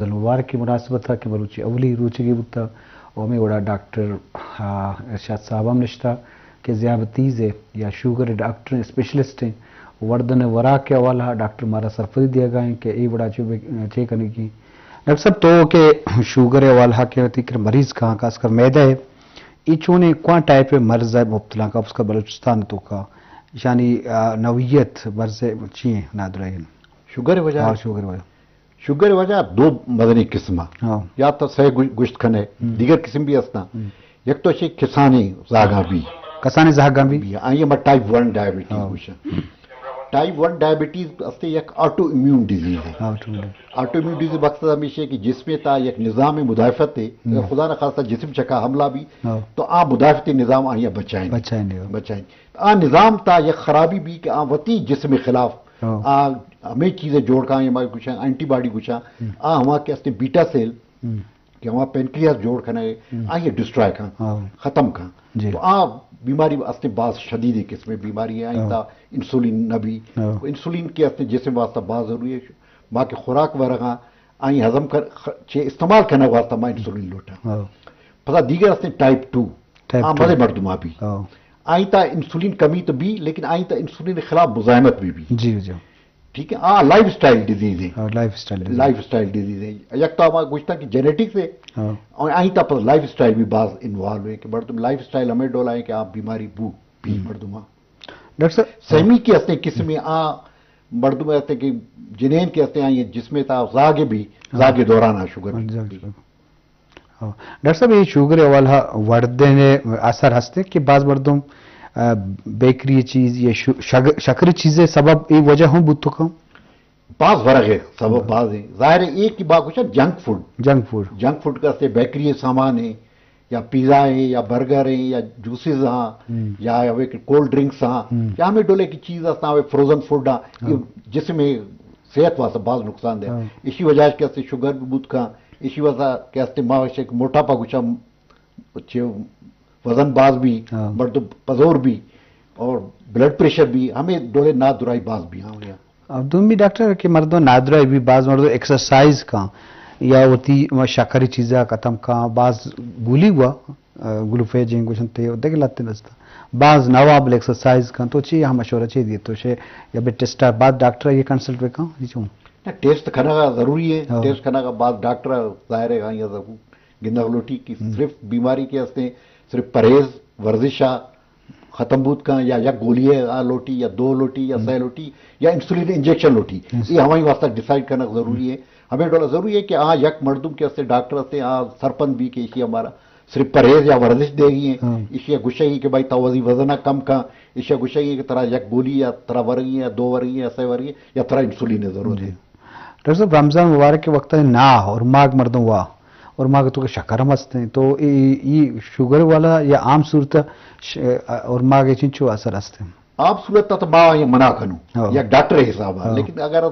مبارک ءِ مناسبت ءَ کہ مروچی اولی روچگے بوتہ، و ہمے وڑا ڈاکٹر، آ، ارشاد صاحب ہم نشتہ کہ ذیابطیز ءِ یا شوگر ءِ ڈاکٹر ایں، اسپیشلسٹ ایں، وردن ءِ وراک ءِ حوالہ ءَ ڈاکٹر مارا سرپدی دیگا ایں کہ اے وڑا چو بہ-، چے کنگی۔ ڈاکٹر صاحب، تو کہ شوگر ءِ حوالہ ءَ کہ وتی کر مریض کاں، خاص کر معدہ ءِ، اے چونیں کواں ٹائپ ءِ مرض ءَ مبتلا کاں، خاص کر بلوچستان ءِ توکا، ایشانی، آ، نوعیت مرض ءِ چی ایں، نادراہی ایں؟ شوگر ءِ وجہ؟ ہاں، شوگر ءِ وجہ۔ شوگر ءِ وجہ دو مزنیں قسم اَں۔ ہاں۔ یا تو سئے گو-، گوشت کن ئے، ہم۔ دیگر قسم بھی است اَں۔ ہم۔ یک تو چہ کسانیں زاگاں بی۔ کسانیں زاگاں بی؟ بی، آئی ءَ ما ٹائپ ون ڈائبٹیز، ہاں، گوش اَں۔ ٹائپ ون ڈائبٹیز است یک آٹو امیون ڈیزیز ایں۔ Auto immune. Auto immune disease مقصد ہمیش ایں کہ جسم ءِ تہا یک نظام مدافعت ایں، ہم۔ اگر خدا نخواستہ جسم چکا حملہ بی، ہاں۔ تو آ مدافعتی نظام آئی ءَ بچائیں۔ بچائیں۔ بچائیں۔ آ نظام ءِ تہا یک خرابی بی کہ آ وتی جسم ءِ خلاف، ہاں۔ آ ہمے چیز ءَ جوڑ کاں، ما گوش اَں اینٹی باڈی گوش اَں، ہم۔ آ ہما کہ استیں بیٹا سیل، ہم۔ کہ ہما پینکریاس جوڑ کنگ ءَ، ہم۔ آئی ءَ ڈسٹرائے کاں، ہاں۔ ختم کاں۔ جی۔ تو آ بیماری استیں باز شدیدیں قسمیں بیماری ایں، آئی ءِ، ہاں۔ تہا انسولین نہ بی۔ ہاں۔ انسولین کہ استیں جسم ءِ واسطہ باز ضروری ایں۔ ما کہ خوراک ورگ ءَ آں، آئی ءِ ہضم کر-، خ-، چہ استعمال کنگ ءِ واسطہ ما انسولین لوٹ اَں۔ ہاں۔ پدا دیگر استیں ٹائپ ٹو۔ ٹائپ آ ٹو۔ مزے مردم ءَ بی۔ ہاں۔ آئی ءِ تہا انسولین کمی تو بی، لیکن آئی ءِ تہا انسولین ءِ خلاف مزاحمت بھی بی۔ جی، جی۔ ٹھیک ایں، آ لائف سٹائل ڈیزیز ایں۔ ہاں، life style disease. Life style disease ایں۔ یک تو ہما گوشت اَں کہ جینیٹکس ایں، ہاں۔ اور آئی ءِ تہا پدا لائف سٹائل بھی باز انوالو ایں کہ مردم لائف سٹائل ہمے ڈول ایں کہ آ بیماری بو بی، ہم۔ مردم ءَ۔ ڈاکٹر صاحب، سیمی کہ استیں قسمیں آ مردم ءَ استیں کہ جنین کہ استیں آئی ءِ جسم ءِ تہا زاگ بی، ہاں۔ زاگ ءِ دوران ءَ شوگر ہاں، بی۔ زاگ شوگر۔ ہاں۔ ڈاکٹر صاحب، اے شوگر ءِ حوالہ ءَ وردن ءِ اثر ہست ایں کہ باز مردم، آ، بیکری چیز یا شو-، شگ-، شکری چیز ءِ سبب اے وجہ ہم بوت کاں؟ باز ورگ ءِ سبب، ہاں۔ باز ایں۔ ظاہر ایں، اے کہ با گوش اَں junk food. Junk food. Junk food کہ استیں بیکری ءِ سامان ایں، یا پیزا ایں، یا برگر ایں، یا جوسز آں، ہم۔ یا ہمے کہ کولڈ ڈرنکس آں، ہم۔ یا ہمے ڈولے کہ چیز است اَں، ہمے فروزن فوڈ آں، ہاں۔ اے جسم ءِ صحت ءِ واسطہ باز نقصان دہ۔ ہاں۔ ایشی ءِ وجہ کہ استیں شوگر بھی بوت کاں، ایشی ءِ وجہ کہ استیں ما ایشی ءَ موٹاپا گوش اَں، چہ وزن باز بی، ہاں۔ مردم پزور بی، اور بلڈ پریشر بی، ہمے ڈولے نادراہی باز بی، ہاں، ہاں۔ اور دومی ڈاکٹر کہ مردم نادراہی بی، باز مردم ایکسرسائز کاں، یا وتی شکری چیزا ختم کاں، باز گولی ہوا، آ، گلوفیجن گوش اَنت، دگہ لہتیں است اَں۔ باز نوا بلے ایکسرسائز کاں، تو چی ہم مشورہ چی دیئے تو شے، یا بے ٹیسٹ ءَ بعد ڈاکٹر ءَ اے کنسلٹ بکاں، اے چون؟ نہ، ٹیسٹ کنگ ءَ ضروری ایں، ہاں۔ ٹیسٹ کنگ ءَ بعد ڈاکٹر ءَ ظاہر ایں، آئی ءَ گندگ لوٹی کہ ہم۔ صرف بیماری کہ استیں، صرف پرہیز، ورزش ءَ ختم بوت کاں، یا یک گولی ءَ آ لوٹی، یا دو لوٹی، یا ہم۔ سئے لوٹی، یا انسولین انجیکشن لوٹی۔ یس۔ اے ہمائی واسطہ ڈیسائیڈ کنگ ضروری ایں۔ ہمے ڈول ضروری ایں کہ آ یک مردم کہ استیں، ڈاکٹر استیں، آ سرپند بی کہ ایشی ءَ مارا صرف پرہیز یا ورزش دیگی ایں۔ ہاں۔ ایشی ءَ گوشگی کہ بھائی تو وتی وزن ءَ کم کاں، ایشی ءَ گوشگی کہ ترا یک گولی یا ترا ورگی ایں، یا دو ورگی ایں، یا سئے ورگی ایں، یا ترا انسولین ءِ ضرورت ایں۔ جی۔ ڈاکٹر صاحب، رمضان مبارک ءِ وقت ءَ ناہ، اورماگ مردم وا، اورماگ ءِ توکا شکر ہم است ایں، تو اے، اے شوگر والا یا عام صورت ءَ ش-، اورماگ ءَ چنچو اثر است ایں؟ عام صورت ءَ تو ما آئی ءَ منع کنوں، ہاں۔ یک ڈاکٹر ءِ حساب ءَ، ہاں۔ لیکن اگر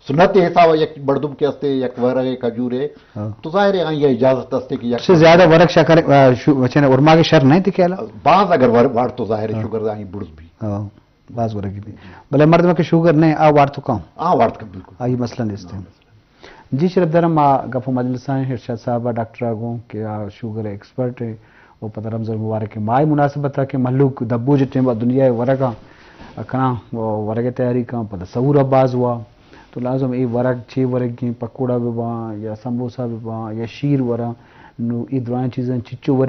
سنت ءِ حساب ءَ یک مردم کہ است ایں، یک ورگے کجورے، ہاں۔ تو ظاہر ایں آئی ءَ اجازت است ایں کہ یک سے زیادہ ورگ شکر، آ، شو-، چنے اورماگ ءِ شر نہ ایں تو خیال ءَ؟ باز اگر ور-، وارت تو ظاہر ایں، ہاں۔ شوگر آئی ءِ بڑز بی۔ ہاں۔ باز ورگی بی۔ بلے مردم کہ شوگر نہ ایں، آ وارت کاں؟ آ وارت کاں، بالکل۔ آئی مسئلہ نیست ایں۔ جی شرف دارم، ما گپ و مجلس ایں ارشاد صاحب ءَ ڈاکٹر ءَ گوں کہ آ شوگر ءِ ایکسپرٹ ایں، و پدا رمضان مبارک ءِ ماہ ءِ مناسبت ءَ کہ مھلوک دبوج ٹیم ءَ دنیا ءِ ورگ ءَ کناں، و ورگ ءِ تیاری کاں، پدا سحور ءَ باز وا، تو لازم اے ورگ چے ورگی ایں، پکوڑا بہ باں یا سموسہ بہ باں یا شیر وراں، نو اے درائیں چیزاں چچو ورگ